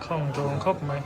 Khawng dawn khawp mai.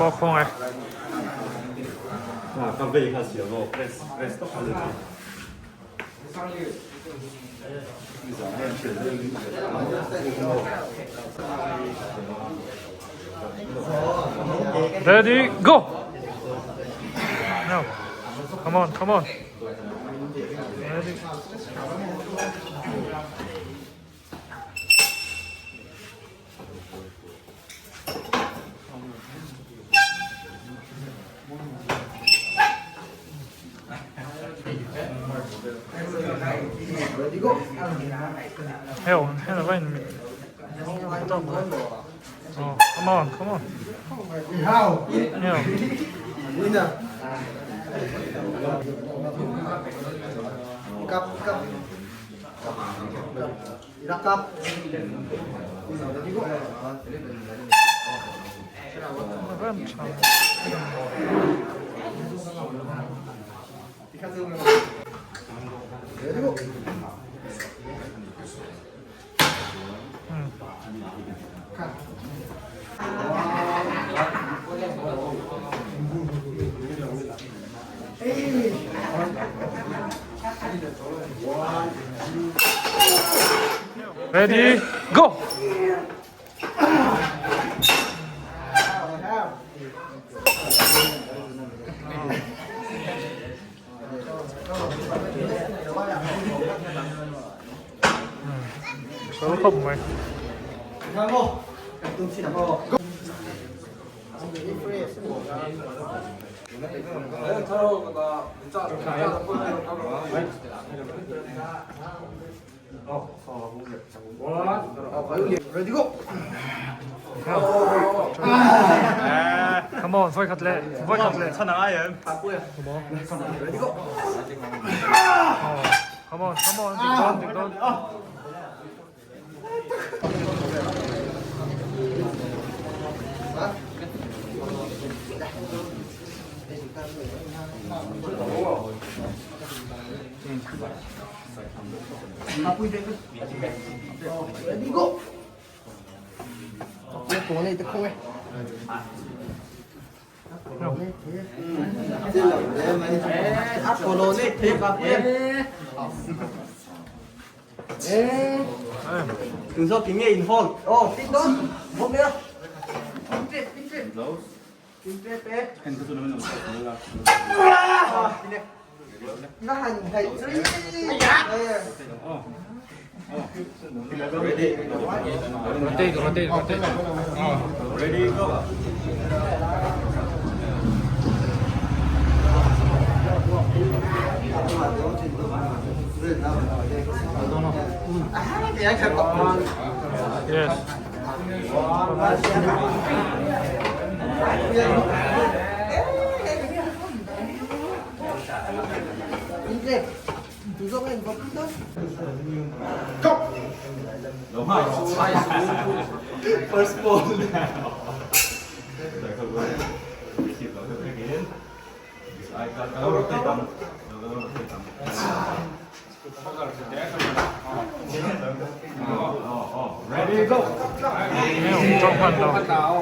Pawh khawng e. Ready, go! Now, come on, come on. Ready. Hell, hell, wait a minute. Oh, come on, come on. Hell. Ready, go! Số không mày. Come on, voi khat le, voi khat le. Come on, come on, dik dawn, dik dawn. Tun zawk in nge in hold? Aw, tin dawn. Bawm leh a. Tin tep e. Na han hei chui. Rotate, rotate, rotate. Ready, go. Yes. First ball. Ready, go. 没有召唤到。哦。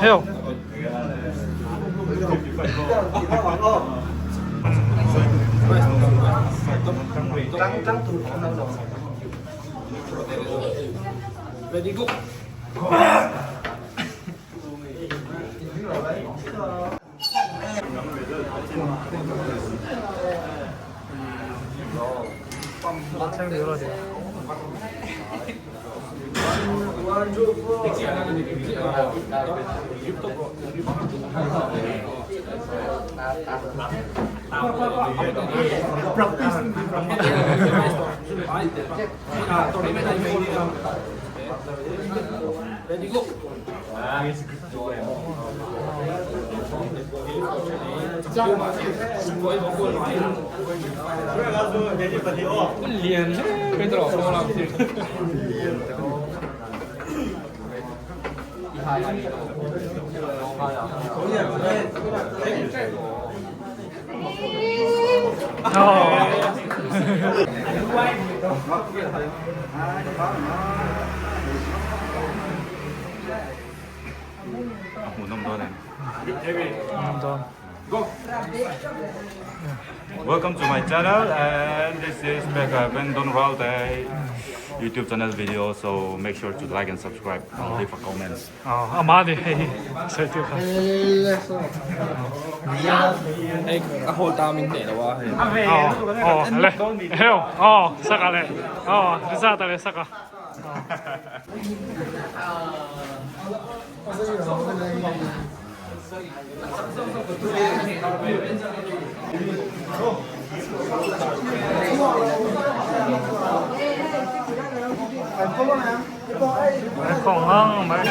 Heo. Thleng tur a ni. Hmuhnawm dawn em? Hmuhnawm dawn. Welcome to my channel and this is Pekka Vendon Ralte YouTube channel video so make sure to like and subscribe and leave a comment. Aw ama ni hei sawi tir kha. Hei a hawl ta min hneh lo a hei. Aw aw le heo aw saka le aw rizata le saka. Khawng ngang mai.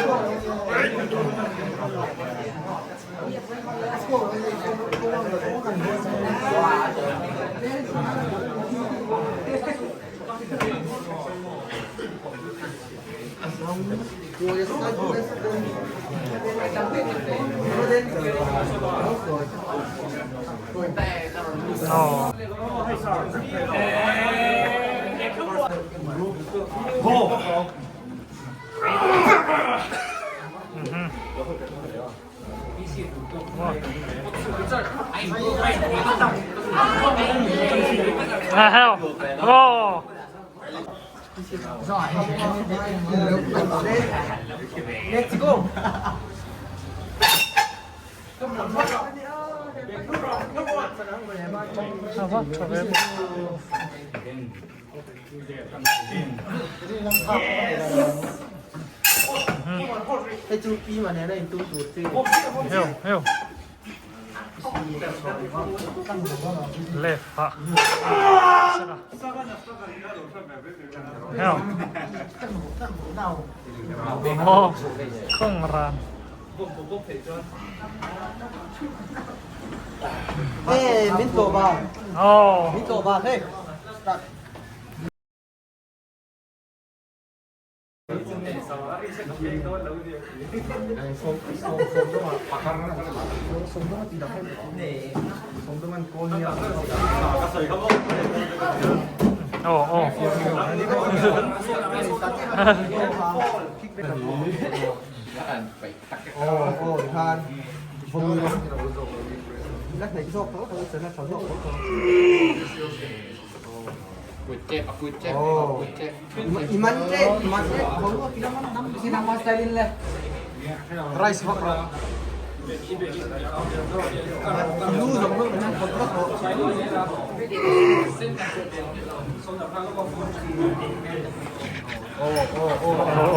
Aw. À heo. Oh. Let's go. A va tha ve bawk. Heo heo. Left ah. Heo. Oh, khawng ran. Hey, min tawh ba. Oh. Min tawh ba hei. Start. Oh, oh. Aw aw tikhan vawm la hnaih zawk tho tho chuan a tha zawk tho tho. Aw i man teh i man teh boruak i la man rice vak rawh lu zawng zawng in an pawt vak rawh. Aw aw aw.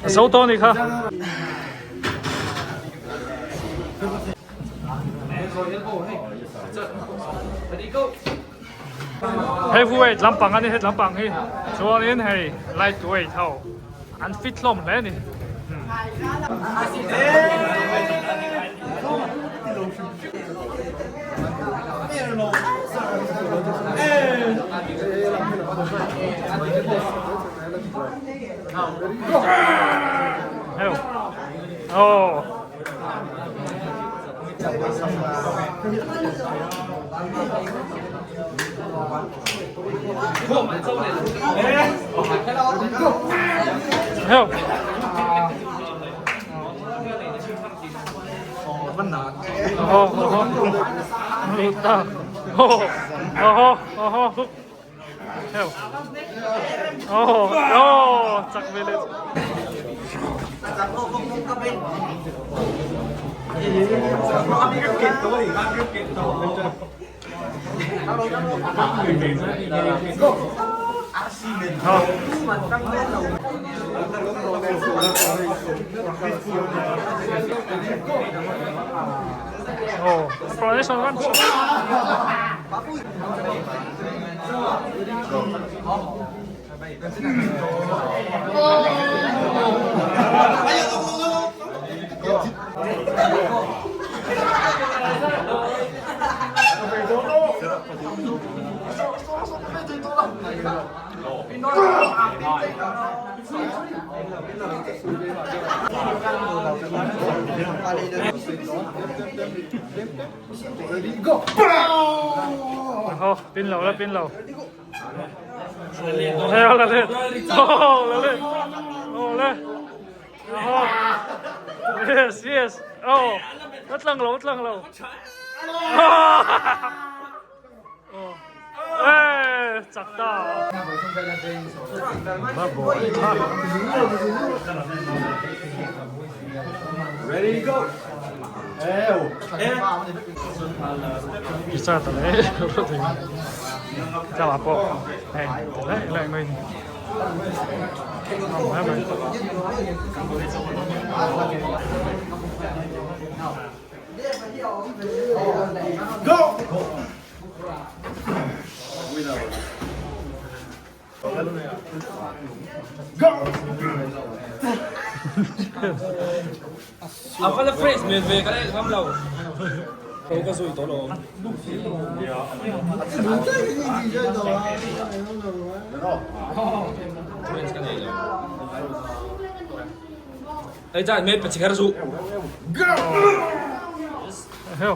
A so tawh a nih kha. Heavyweight lampang a ni het lampang hi chuanin hei lightweight ho an fit hlawm hle a ni. Heo. Oh. Heo. Oh, oh, oh. Oh, oh, oh. Heo. Oh, oh, chak ve le. Oh, explanation kan. Ho, pin lo la pin lo. Heo la le. Oh, la le. Oh le. Oh. Yes, yes. Oh. A tlang lo, a tlang lo. Oh. Eh, chak ta. Ready go. Pizza ta le Chào bà cô. Này, lấy lại mình. Ngon quá mày. A va la fresh hmel ve ka la elh ngam lo. Ko ka zui tawh lo. Friends ka nei lo. Ei chan met pa chikhar su. Heo.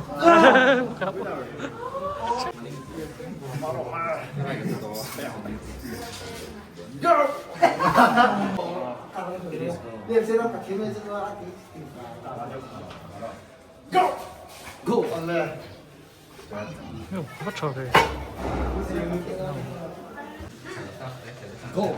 Va tha ve. Go.